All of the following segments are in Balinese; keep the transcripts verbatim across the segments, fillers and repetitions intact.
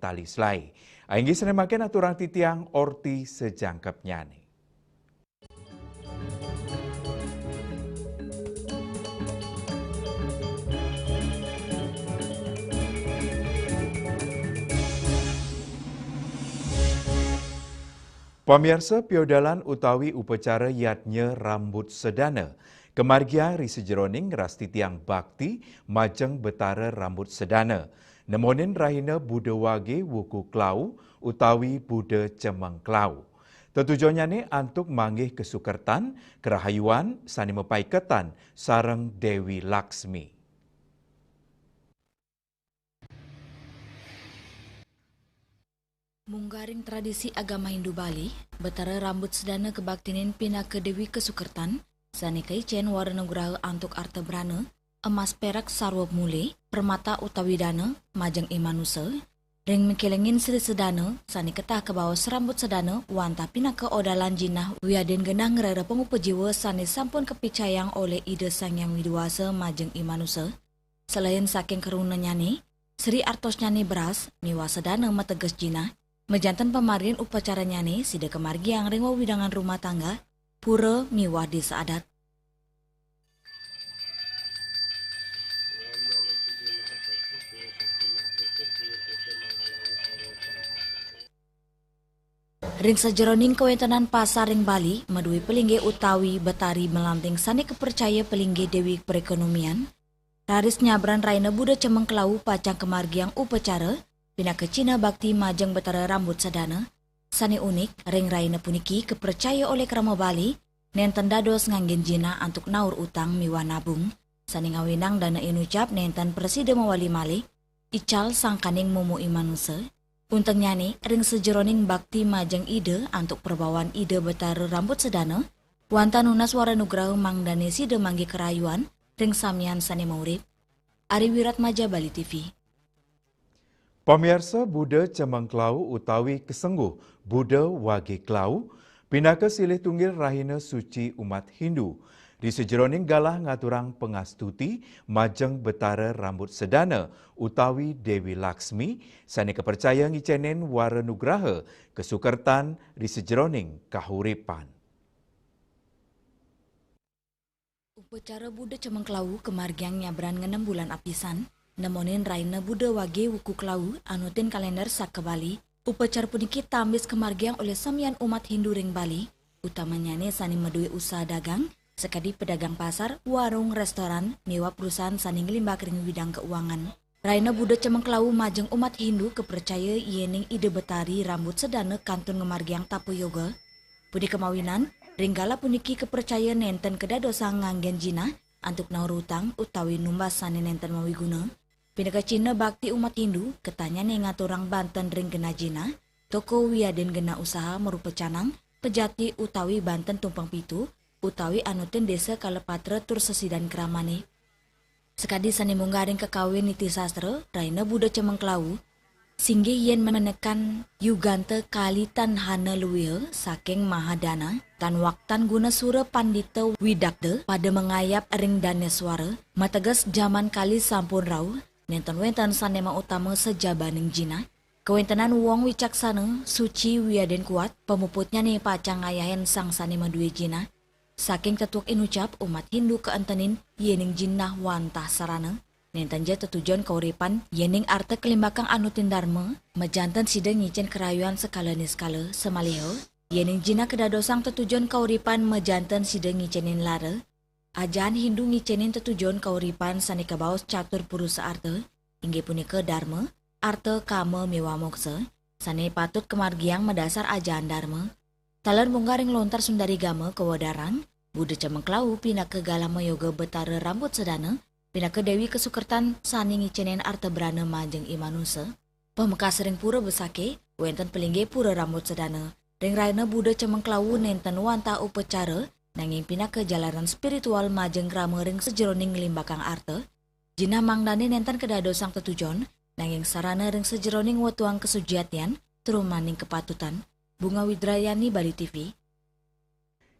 tali selai. Inggih sané mangkin aturang titiang orti sajangkepnyané. Pamiarsa, piodalan utawi upacara yadnya rambut sedana kamargiang ri sajeroning ngrastitiang bakti majeng Betara Rambut Sedana, nemonin rahina Buda Wage Wuku Klau utawi Buda Cemeng Klau. Tetujonnyané antuk manggih kasukertan, karahayuan sané mapaiketan sareng Déwi Laksmi. Munggaring tradisi agama Hindu Bali, Betara Rambut Sedana kabaktinin pinaka Déwi Kasukertan, sané kaicén wara nugraha antuk arta brana, emas perak sarwa mulé, permata utawi dana, majeng i manusa, ring mikelengin Sri Sedana, sané ketah kabaos Rambut Sedana, wantah pinaka odalan jinah wiadin genah ngrereh pangupajiwa sané sampun kapicayang olih Ida Sang Hyang Widi Wasa majeng i manusa, Selain saking karunanyané, Sri artosnyané beras miwah sedana mateges jinah, majanten pamargin upacaranyané sida kamargiang ring wewidangan rumah tangga, pura miwah désa adat. Ring sajeroning kawéntenan pasar ring Bali, madué palinggih utawi betari malanting sané kapercaya palinggih déwi perekonomian, raris nyabran rahina Buda Cemeng Klau pacang kamargiang upacara, pinaka cinah bakti majeng Betara Rambut Sedana. Sané unik, ring rahina puniki kapercaya olih krama Bali, nénten dados nganggén jinah antuk naur utang miwah nabung, sané ngawinang dana inucap nénten prasida mawali malih, ical sangkaning momo i manusa. Untengnyané ring sajeroning bakti majeng Ida antuk prabawan Ida Betara Rambut Sedana, wantah nunas wara nugraha mangdané sida manggih karayuan ring samian sané maurip. Ari Wiratmaja, Bali T V. Pamiarsa, Buda Cemeng Klau utawi kasengguh Buda Wage Klau pinaka silih tunggil rahina suci umat Hindu. Ri sajeroning galah ngaturang pangastuti majeng Betara Rambut Sedana utawi Déwi Laksmi, sané kapercaya ngicénin wara nugraha kasukertan ri sajeroning kahuripan. Upacara Buda Cemeng Klau kamargiang nyabran ngenem bulan apisan, nemonin rahina Buda Wage Wuku Klau anutin kalénder saka Bali. Upacara puniki tambis kamargiang olih samian umat Hindu ring Bali, utamanyané sané madué usaha dagang, sakadi pedagang pasar, warung, restoran, miwah perusahaan sané nglimbak ring widang keuangan. Rahina Buda Cemeng Klau majeng umat Hindu kapercaya yéning Ida Betari Rambut Sedana kantun ngamargiang tapa yoga. Punika mawinan, ring galah puniki kapercaya nénten kadadosang nganggén jinah antuk naur utang utawi numbas sané nénten mawiguna. Pinaka cinah bakti umat Hindu, ketahnnyané ngaturang banten ring genah jinah, toko wiadin genah usaha marupa canang, pejati utawi banten tumpeng pitu, utawi anutin désa kala patra tur sesidan kramané. Sakadi sané munggah ring kakawin niti sastra, rahina Buda Cemeng Klau, singgih yén menekan yuganta kali tan hana luiha saking mahadana, tan waktan guna sura pandita widagda pada mangayap ring daneswara, mateges jaman kali sampun rauh, nénten wénten sané mautama sajabaning jinah. Kawéntenan wong wicaksana, suci wiadin kuat, pamuputnyané pacang ngayahin sang sané madué jinah. Saking tetuek inucap, umat Hindu kaentenin yéning jinah wantah sarana, nénten ja tetujon kauripan, yéning arta kalimbakang anutin darma, majanten sida ngicén karayuan sekala niskala, samaliha yéning jinah kadadosang tetujon kauripan majanten sida ngicénin lara. Ajaan Hindu ngicénin tetujon kauripan sané kabaos catur purusa arta, inggih punika darma, arta, kama, miwah moksa, sané patut kamargiang madasar ajaan darma. Taler munggah ring lontar Sundari Gama kawedarang, Buda Cemeng Klau pinaka galah mayoga Betara Rambut Sedana, pinaka Déwi Kasukertan sané ngicénin arta brana majeng i manusa. Pamekas ring Pura Besakih, wénten palinggih Pura Rambut Sedana. Ring rahina Buda Cemeng Klau nénten wantah upacara, nanging pinaka jalaran spiritual majeng krama ring sajeroning nglimbakang arta. Jinah mangdané nénten kadadosang tetujon, nanging sarana ring sajeroning wetuang kasujatian, trumaning kapatutan. Bunga Widrayani, Bali T V.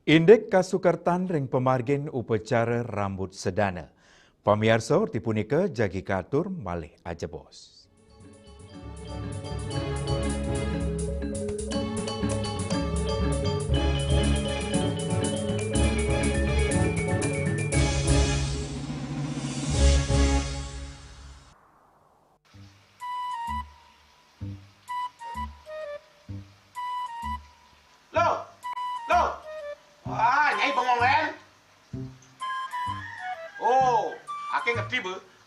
Indik kasukertan ring pamargin upacara Rambut Sedana. Pamiarsa, orti punika jagi katur malih ajebos.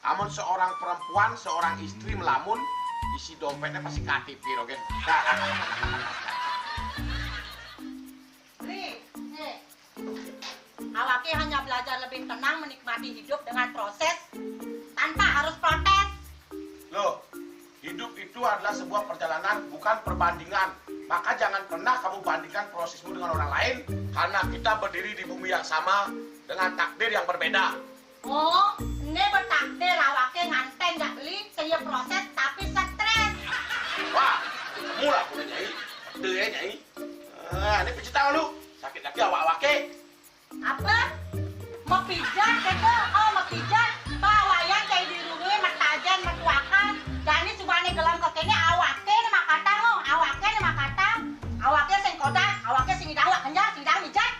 Amun seorang perempuan, seorang istri melamun, isi dompetnya pasti K T P, Rogen. Awake hanya belajar lebih tenang menikmati hidup dengan proses tanpa harus protes. Loh, hidup itu adalah sebuah perjalanan, bukan perbandingan. Maka jangan pernah kamu bandingkan prosesmu dengan orang lain, karena kita berdiri di bumi yang sama dengan takdir yang berbeda. Oh, ini bertakdir awake nganten jak beli, saya proses tapi stres. Wah, mula aku nyai, deh nyai. Ah, ini pijit tangan lu, sakit lagi awak-awake. Apa? Mepijat keke? Oh, mepijat. Bawayan cai dirurui metajen metuakan. Jani subane gelem kekene awake ne makatang, oh, awake ne makatang. Awake sing kodak, awake sing idang wak kenjal, sing idang mijat.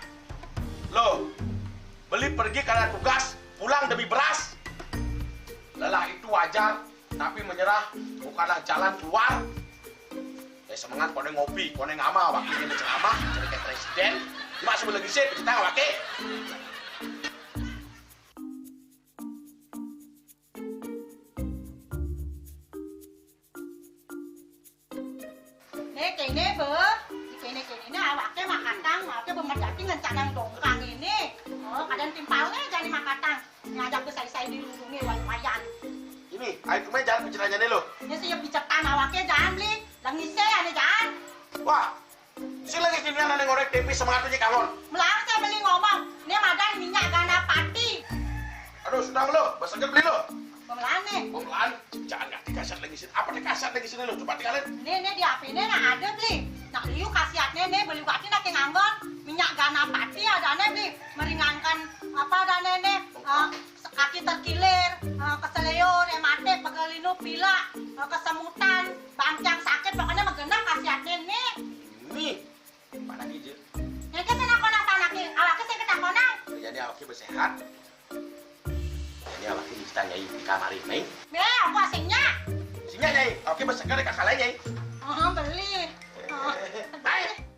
Loh, beli pergi karena tugas, pulang demi beras. Lelah itu wajar, tapi menyerah bukanlah jalan keluar. Eh, semangat, kono ngopi, kono ngamal, waktu ini ceramah, jadi kayak presiden. Cuma sebelum lagi sih, kita nggak pakai. Nih, kene be, kene kene ini awake makatang, awake bemerjati ngencanang dongkang ini. Oh, kadang timpalnya jadi makatang. Ngajak besai-sai dirundungi wayan-wayan. Ini, ayo kemana jalan pencelanjane lo? Ini sih ya picetan awake jangan beli, lengise ane jangan. Wah, sing lagi sini ane ngorek tempe semangat aja kangon. Melang saya beli ngomong, ini madan minyak gana pati. Aduh, sudah lo, besok beli lo. Pemelaan nih. Pemelaan, jangan ngerti kasar lagi sini. Apa nih kasar lagi sini lo? Coba tinggalin. Nih, nih di H P nih nah ada beli. Nak liu khasiatnya nih beli waktu nak nganggon minyak gana pati ada nih beli meringankan apa ada nih nih. Uh, kaki terkilir, eh, keseleo, rematik, pegelinu, pilek, eh, kesemutan, bangkiang sakit, pokoknya mah genep khasiatnya nih. Nih, mana nih, Jil? Nyai kan sana kona sana ki, awake sing ketak kona. Jadi awake bersehat. Jadi awake kita nyai di kamar ini. Nih, aku asingnya. Singnya nyai, awake berseger kakak lain nyai. Oh, beli. Oh. Baik.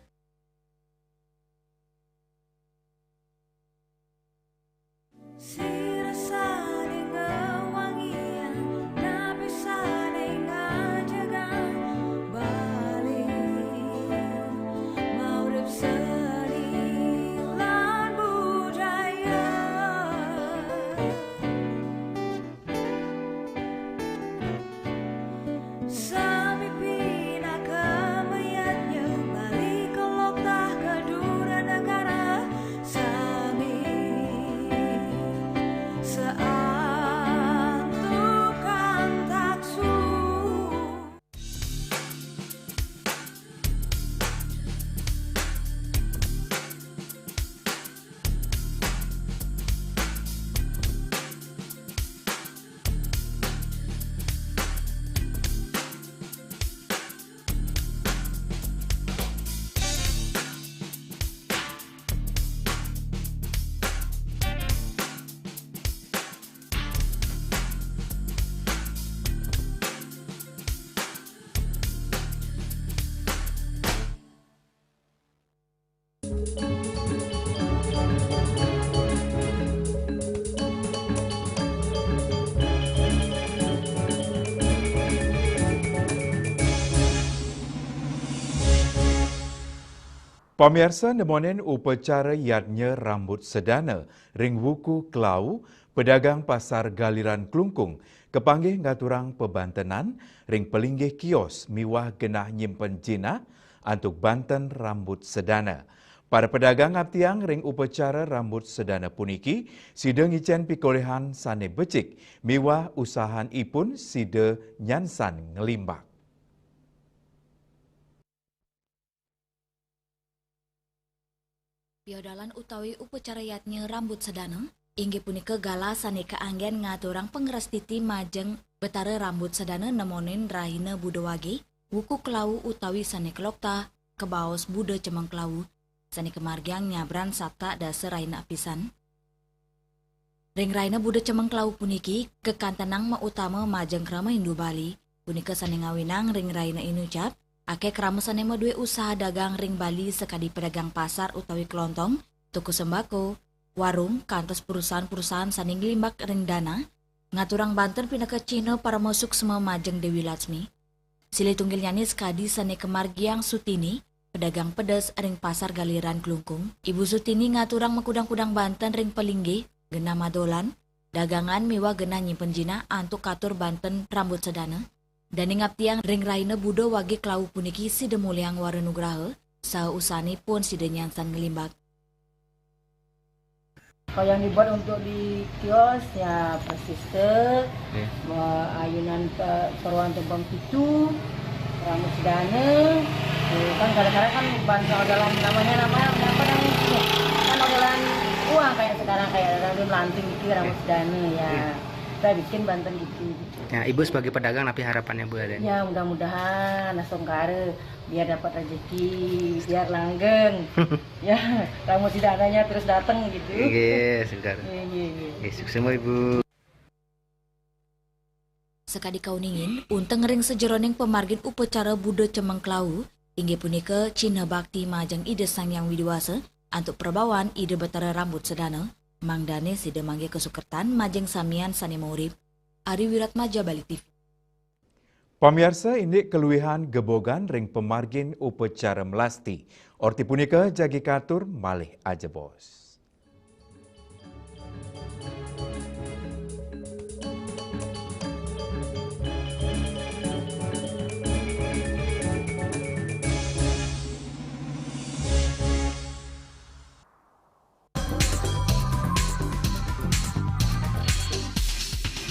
Pamiarsa, nemonin upacara yadnya rambut sedana ring wuku Klau, pedagang Pasar Galiran Klungkung kapanggih ngaturang pabantenan ring palinggih kios miwah genah nyimpen jinah antuk banten rambut sedana. Para pedagang ngaptiang ring upacara rambut sedana puniki sida ngicen pikolihan sane becik miwah usahaipun sida nyansan nglimbak. Piodalan utawi upacara yadnya rambut sedana inggih punika galah sane kaanggen ngaturang pangrastiti majeng Betara rambut sedana nemonin rahina Buda Wage, wuku Klau utawi sane kaloktah kabaos Buda Cemeng Klau, sane kamargiang nyabran satka dasa rahina apisan. Ring rahina Buda Cemeng Klau puniki kakantenang mautama majeng krama Hindu Bali, punika sane ngawinang ring rahina inucap, akeh krama sane madue usaha dagang ring Bali sakadi pedagang pasar utawi kelontong, toko sembako, warung, kantos perusahaan-perusahaan sane nglimbak ring dana, ngaturang banten pinaka cihna parama suksma majeng Dewi Laksmi. Silih tunggilnyané sakadi sané kamargiang Sutini, pedagang pedes ring Pasar Galiran Klungkung. Ibu Sutini ngaturang makudang-kudang banten ring palinggih, genah madolan, dagangan miwah genah nyimpen jinah antuk katur banten rambut sedana. Dané ngaptiang ring rahina Buda wagé kelawu puniki sida mulihang wara nugraha, saha usahané pun sida nyansan nglimbak. Kalau yang dibuat untuk di kios ya persista, Oke. me-, ayunan pe-, peruan tumpeng pitu, rambut sedana, ya, kan kadang-kadang kan bantu dalam namanya, namanya apa namanya itu? Kan modelan uang kayak sekarang, kayak ada melanting gitu, rambut Oke. sedana ya. Oke. Kita bikin banten gitu. Ya, Ibu sebagai pedagang, napi harapannya Bu ada? Ya, mudah-mudahan astungkara biar dapat rezeki, biar langgeng. Ya, rambut sedananya terus datang gitu. Iya, sebentar. Iya, iya, iya. Oke, sukses, Ibu. Sakadi kauningin, unteng ring sajeroning pamargin upacara Buda Cemeng Kelawu, inggih punika cihna bakti majeng Ida Sang Hyang Widi Wasa, antuk prabawan Ida Batara Rambut Sedana, mangdané sida manggih kasukertan majeng samian sané maurip. Ari Wiratmaja, Bali T V. Pamiarsa, indik kaluihan gebogan ring pamargin upacara melasti. Orti punika jagi katur malih ajebos.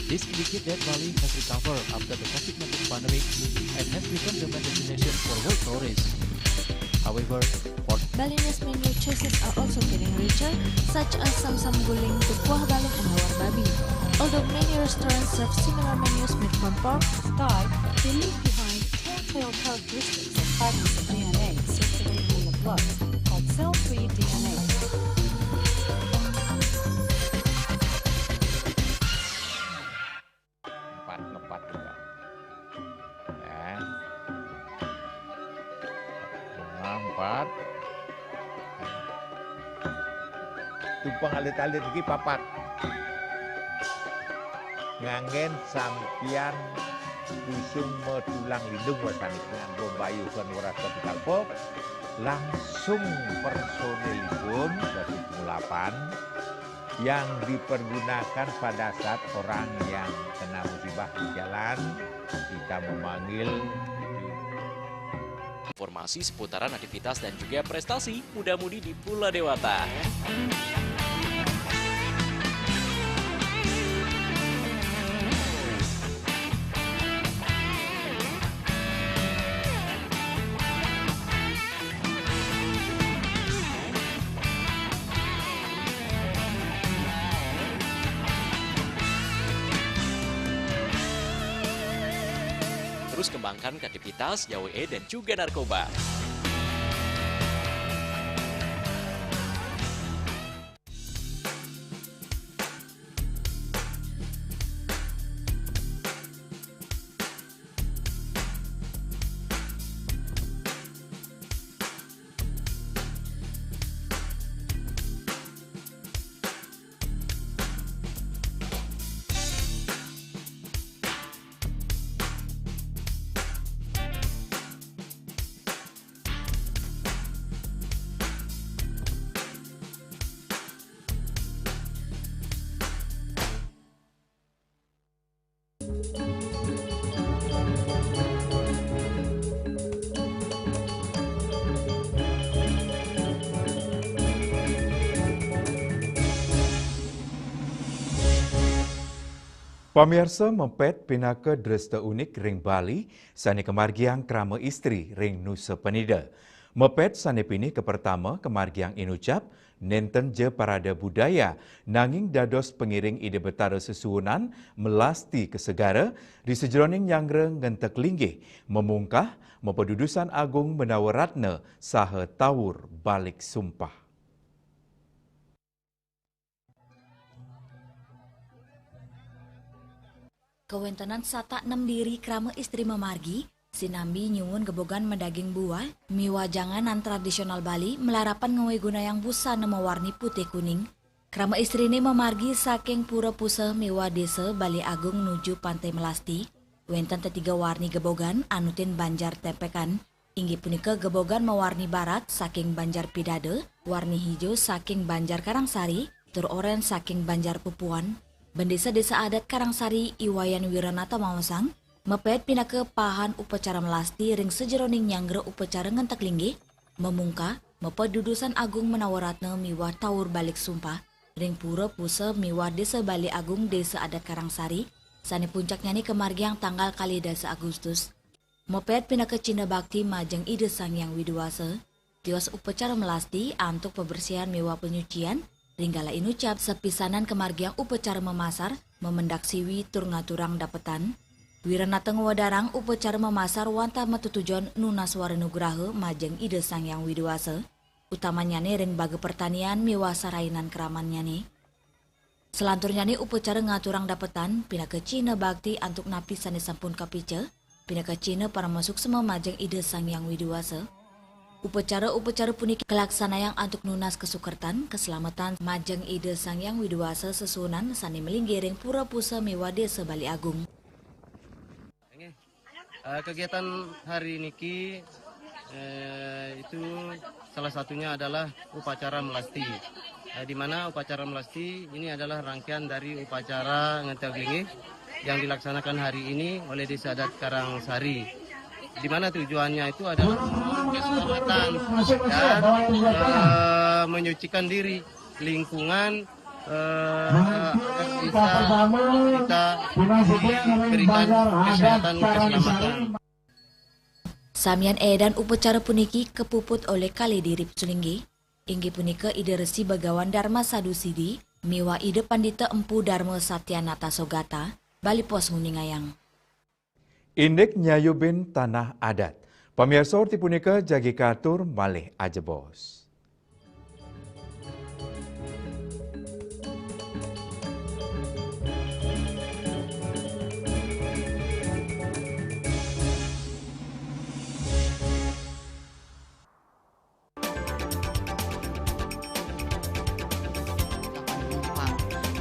This indicates that Bali has recovered after the COVID nineteen pandemic and has become the main destination for world tourists. However, for Balinese menu choices are also getting richer, such as samsam guling, tukuah balung, and lawar babi. Although many restaurants serve similar menus made from pork, Sky, they leave behind telltale characteristics of fragments of D N A circulating in the blood called cell-free D N A. Empat, ngepat juga. Ya. Nah, empat. Tumpeng alit-alit iki papat. Nganggén sampiyan usung metulang lindung wasanipun nganggo mbayuhan weras kapital pop, langsung personilipun dadi pengulapan yang dipergunakan pada saat orang yang kena musibah di jalan, kita memanggil. Informasi seputaran aktivitas dan juga prestasi muda-mudi di Pulau Dewata. Terus kembangkan kreativitas, jauh E dan juga narkoba. Pamiarsa, mepet pinaka dresta unik ring Bali sané kamargiang krama istri ring Nusa Penida. Mepet sané pinih kapertama kamargiang inucap, nénten ja parade budaya, nanging dados pangiring Ida Betara sesuunan melasti ka segara, ri sajeroning nyanggra ngentek linggih, mamungkah, mapadudusan agung menawa ratna saha tawur balik sumpah. Kawéntenan satak nem diri krama istri mamargi, sinambi nyuwun gebogan madaging buah, miwah janganan tradisional Bali malarapan ngawigunayang busana mawarni putih kuning. Krama istrine mamargi saking Pura Puseh miwah Desa Bali Agung nuju Pantai Melasti, wenten tetiga warni gebogan anutin banjar tempekan, inggih punika gebogan mawarni barak saking Banjar Pidada, warni hijau saking Banjar Karangsari, tur oren saking Banjar Pupuan. Bendesa Desa Adat Karangsari I Wayan Wiranata maosang, mepet pinaka pahan upacara melasti ring sajeroning nyanggra upacara ngentek linggih, mamungkah, mapedudusan agung menawa ratna miwah taur balik sumpah ring Pura Puseh miwah Desa Bali Agung Desa Adat Karangsari, sane puncaknyane kamargiang tanggal kalih dasa Agustus. Mepet pinaka cihna bakti majeng Ida Sang Hyang Widi Wasa, tios upacara melasti antuk pabersihan miwah panyucian, ring galah inucap sapisanan kamargiang upacara mamasar, mamendak siwi tur ngaturang dapetan. Wiranata ngwedarang upacara mamasar wantah matetujon nunas wara nugraha majeng Ida Sang Hyang Widi Wasa, utamanyane ring baga pertanian miwah sarainan kramannyane. Salanturnyane upacara ngaturang dapetan pinaka cihna bakti antuk napi sane sampun kapica, pinaka cihna parama suksma majeng Ida Sang Hyang Widi Wasa. Upacara-upacara puniki kalaksanayang antuk nunas kasukertan, kaslametan majeng Ida Sang Hyang Widi Wasa sesuunan sane malinggih ring Pura Puseh miwah Desa Bali Agung. Eh, kegiatan hari niki, eh, itu salah satunya adalah upacara melasti. Eh, di mana upacara melasti ini adalah rangkaian dari upacara ngentek linggih yang dilaksanakan hari ini oleh Desa Adat Karangsari. Di mana tujuannya itu adalah keselamatan dan, eh, menyucikan diri, lingkungan, eh, agar bisa kita diberikan kesehatan, keselamatan. Samian edan upacara puniki kapuput olih kalih dirip sulinggih, inggih punika Ida Resi Bagawan Darma Sadusidi miwah Ida Pandita Empu Darma Satyanata Sogata, Bali Pos nguningayang. Indik nyayubin tanah adat. Pamiarsa, orti punika jagi katur malih ajebos.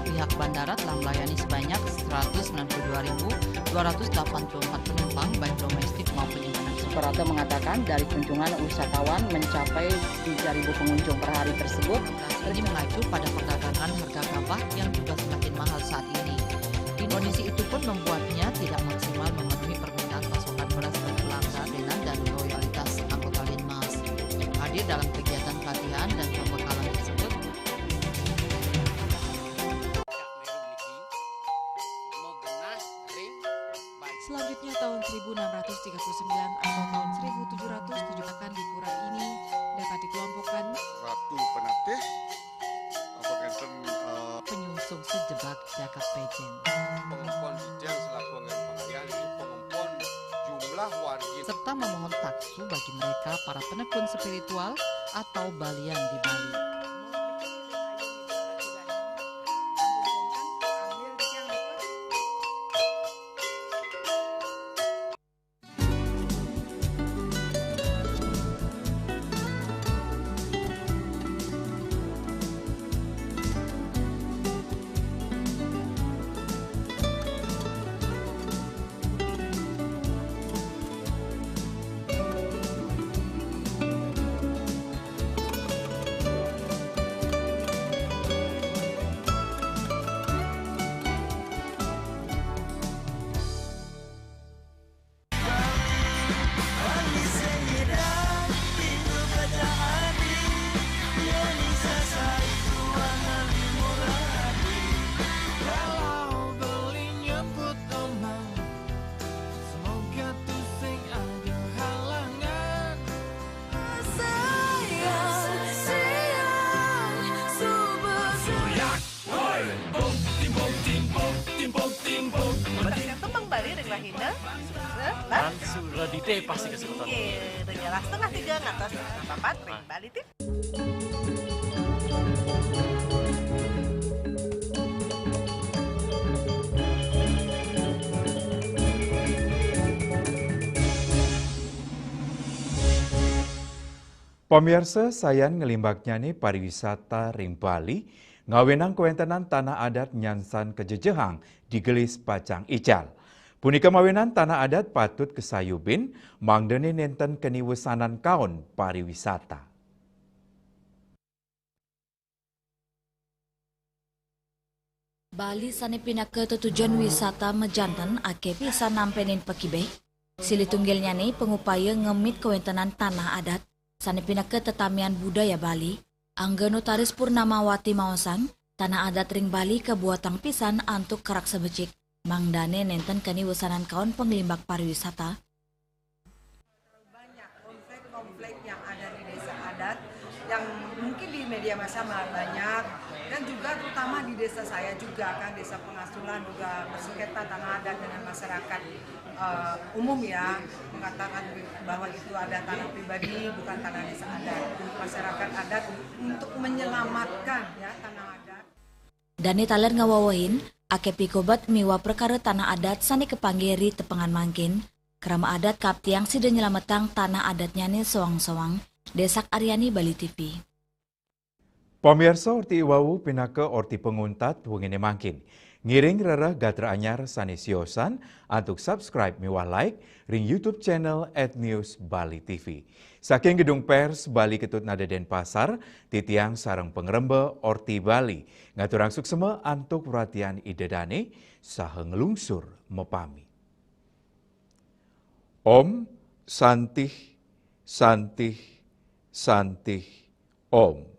Pihak bandara telah melayani sebanyak seratus sembilan puluh dua ribu dua ratus delapan puluh empat penumpang, baik domestik maupun internasional. Suprapto mengatakan, dari kunjungan wisatawan mencapai tiga ribu pengunjung per hari tersebut. Ini mengacu pada perdagangan harga gabah yang juga semakin mahal saat ini. Kondisi itu pun membuatnya tidak maksimal memenuhi permintaan pasokan beras ke pelanggan dan loyalitas anggota Linmas. Hadir dalam kegiatan pelatihan dan pembekalan tersebut, selanjutnya, tahun seribu enam ratus tiga puluh sembilan atau tahun seribu tujuh ratus tujuh akan di pura ini dapat dikelompokkan Ratu Penatih, apa kenten, eh, penyungsung sejebak jagat pejen. Pengempon Dijang selaku anggaran pengalihan, pengempon jumlah wargi. Serta memohon taksu bagi mereka para penekun spiritual atau balian di Bali. Tembang Bali ring rahina. Lan suradite pasti kesebutan. Nggih, ring galah setengah tiga ngantos setengah papat ring Bali T V. Pamiarsa, sayan nglimbaknyane pariwisata ring Bali Ngawinang kawéntenan tanah adat nyansan kajejehang digelis pacang ical. Punika mawinan tanah adat patut kasayubin mangdané nénten kaniwesanan kaon pariwisata. Bali sané pinaka tetujon wisata majanten akéh pisan nampénin pakibéh. Silih tunggilnyané pangupaya ngemit kawéntenan tanah adat sané pinaka tetamian budaya Bali. Angga Notaris Purnamawati maosang, tanah adat ring Bali kabuatang pisan antuk karaksa becik, mangdané nénten kaniwesanan kaon panglimbak pariwisata. Banyak konflik-konflik yang ada di desa adat yang mungkin di media massa malah banyak, dan juga terutama di desa saya juga kan, Desa Pengasulan juga bersengketa tanah adat dengan masyarakat eh, umum ya, mengatakan bahwa itu ada tanah pribadi bukan tanah desa adat. Masyarakat adat untuk menyelamatkan ya tanah adat. Dané taler ngawewehin, akéh pikobet miwah prekara tanah adat sané kapanggih ri tepengan mangkin, krama adat kaaptiang sida nyelametang tanah adatnyané soang-soang. Désak Aryani, Bali T V. Pamirsa, orti iwau pinaka orti panguntat wenginé mangkin. Ngiring rereh gatra anyar sané siosan antuk subscribe miwah like ring YouTube channel at News Bali T V. Saking Gedung Pers Bali Ketut Nada Denpasar, titiang sareng pangremba Orti Bali ngaturang suksma antuk ratian Ida dané saha nglungsur mapamit. Om Santih, Santih, Santih, Om.